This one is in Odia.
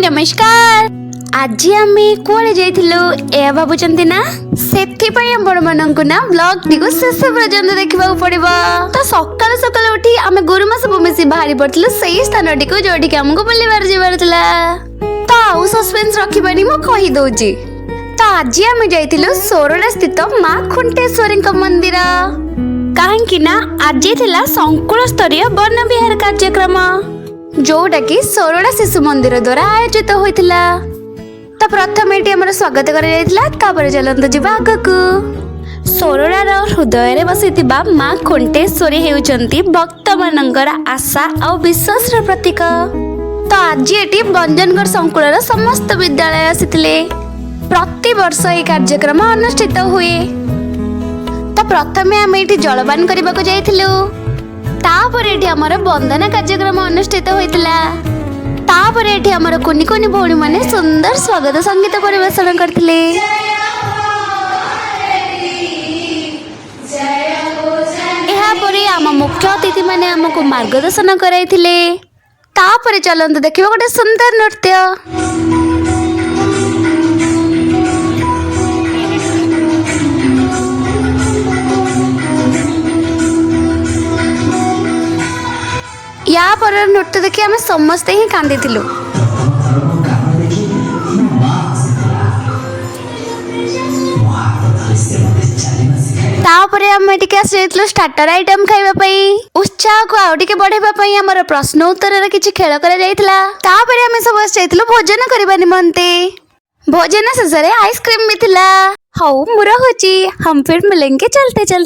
ନମସ୍କାର। ଆଜି ଆମେ କୁଆଡ଼େ ଯାଇଥିଲୁ ଏହା ଭାବୁଛନ୍ତି ନା? ସେଥିପାଇଁ ଆପଣମାନଙ୍କୁ ନା ବ୍ଲଗଟିକୁ ଶେଷ ପର୍ଯ୍ୟନ୍ତ ଦେଖିବାକୁ ପଡ଼ିବ। ତ ସକାଳୁ ସକାଳୁ ଉଠି ଆମେ ଗୁରୁମା ସବୁ ମିଶି ବାହାରି ପଡ଼ିଥିଲୁ ସେଇ ସ୍ଥାନଟିକୁ, ଯୋଉଠିକି ଆମକୁ ବୁଲିବାର ଯିବାର ଥିଲା। ତ ଆଉ ସସ୍ପେନ୍ସ ରଖିବାନି, ମୁଁ କହିଦଉଛି। ତ ଆଜି ଆମେ ଯାଇଥିଲୁ ସୋରଡ଼ା ସ୍ଥିତ ମା ଖୁଣ୍ଟେଶ୍ୱରୀଙ୍କ ମନ୍ଦିର, କାହିଁକି ନା ଆଜି ଥିଲା ସଂକୁଳ ସ୍ତରୀୟ ବନ ବିହାର କାର୍ଯ୍ୟକ୍ରମ, ଯୋଉଟା କି ସୋରଡ଼ା ଶିଶୁ ମନ୍ଦିର ଦ୍ୱାରା ଆୟୋଜିତ ହୋଇଥିଲା। ତ ପ୍ରଥମେ ଏଠି ଆମର ସ୍ୱାଗତ କରାଯାଇଥିଲା। ତାପରେ ଚାଲନ୍ତୁ ଯିବା ଆଗକୁ। ସୋରଡ଼ାର ହୃଦୟରେ ବସିଥିବା ମା ଖୁଣ୍ଟେଶ୍ୱରୀ ହେଉଛନ୍ତି ଭକ୍ତମାନଙ୍କର ଆଶା ଆଉ ବିଶ୍ୱାସର ପ୍ରତୀକ। ତ ଆଜି ଏଠି ଭଞ୍ଜନଗର ସଂକୁଳର ସମସ୍ତ ବିଦ୍ୟାଳୟ ଆସିଥିଲେ। ପ୍ରତିବର୍ଷ ଏହି କାର୍ଯ୍ୟକ୍ରମ ଅନୁଷ୍ଠିତ ହୁଏ। ତ ପ୍ରଥମେ ଆମେ ଏଠି ଜଳପାନ କରିବାକୁ ଯାଇଥିଲୁ। ତାପରେ ଏଠି ଆମର ବନ୍ଦନା କାର୍ଯ୍ୟକ୍ରମ ଅନୁଷ୍ଠିତ ହୋଇଥିଲା। ତାପରେ ଏଠି ଆମର କୁନି କୁନି ଭଉଣୀମାନେ ସୁନ୍ଦର ସ୍ୱାଗତ ସଙ୍ଗୀତ ପରିବେଷଣ କରିଥିଲେ। ଏହାପରେ ଆମ ମୁଖ୍ୟ ଅତିଥିମାନେ ଆମକୁ ମାର୍ଗଦର୍ଶନ କରାଇଥିଲେ। ତାପରେ ଚାଲନ୍ତୁ ଦେଖିବା ଗୋଟେ ସୁନ୍ଦର ନୃତ୍ୟ। ୟା ପରର ନୃତ୍ୟ ଦେଖି ଆମେ ସମସ୍ତେ ହିଁ କାନ୍ଦିଥିଲୁ। ପ୍ରଥମ ଥର ମୋ କାନ ଦେଖି ମୋ ମା ହସିଥିଲା। ମୋ ହାତ ଧରି ସେ ମୋତେ ଚାଲିବା ଶିଖାଇଲା। ତାପରେ ଆମେ ଟିକେ ଆସି ଯାଇଥିଲୁ ଷ୍ଟାର୍ଟର ଆଇଟମ୍ ଖାଇବା ପାଇଁ। ଉତ୍ସାହକୁ ଆଉ ଟିକେ ବଢେଇବା ପାଇଁ ଆମର ପ୍ରଶ୍ନ ଉତ୍ତରର କିଛି ଖେଳ କରାଯାଇଥିଲା। ତାପରେ ଆମେ ସବୁ ଆସି ଯାଇଥିଲୁ ଭୋଜନ କରିବା ନିମନ୍ତେ। ଭୋଜନ ଶେଷରେ ଆଇସ୍କ୍ରିମ ବି ଥିଲା। ହଉ, ମୁଁ ରହୁଛି। हम फिर मिलेंगे। चलते चलते।